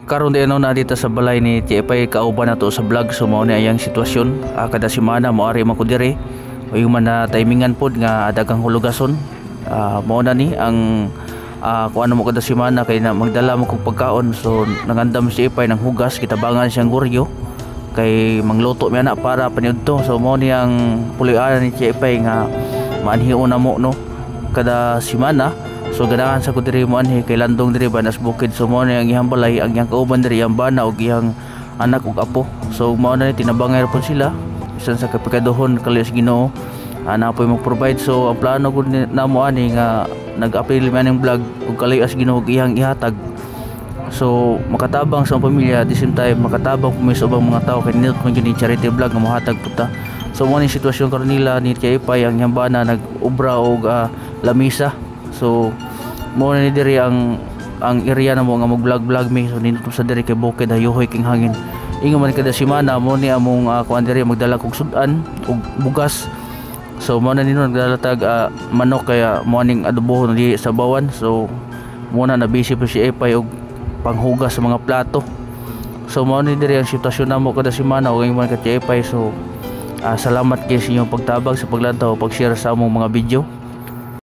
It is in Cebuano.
Karon di ano na dito sa balay ni Tia Ipay, kauban na to sa vlog. So mao ni ayang sitwasyon. Kada semana moari man ko diri. O yung man na timingan pod nga daghang hulugason. Mao na ni ang kung ano mo kada semana kay na magdala mo kog pagkaon. So nangandam si Ipay ng hugas, kitabangan siyang guryo kay mangluto mi ana para paniudto. So mao ni ang puloy-anan ni Tia Ipay nga maanhion na mo, no, kada semana. So ganahan sa ko diri mo anhi kay landong diri ba nas bukid. So mao ni ang iyang balay, ang iyang kauban diri ang bana ug iyang anak ug apo. So mao na ni, tinabangay ra pud sila bisan sa kapikaduhon, kaliw sa Ginoo ana po'y mag-provide. So ang plano gud namo ani nga nag-apil mi aning vlog ug kaliw sa Ginoo ug iyang ihatag. So makatabang sa among pamilya, at the same time makatabang po mi sa ubang mga tao kay nindot man gyud ni charity vlog nga mohatag pud ta. So mao ni sitwasyon karon nila ni Tia Ipay, ang iyang bana nag-obra og lamisa. So mao na ni diri ang area namo nga mag-vlog vlog mi. So nindot sa diri kay bukid, hayuhoy king hangin. Ingon man kada semana mo ni among kuan diri, magdala kog sud-an ug bugas. So mao na nino nagdala tag manok kaya mo aning adobohon di sa bawan. So mo na busy pa si Epay og panghugas sa mga plato. So mao ni diri ang sitwasyon namo kada semana ug ingon man ka Tia Ipay. So salamat kay sa inyong pagtabang sa paglantaw, pag-share sa among mga video.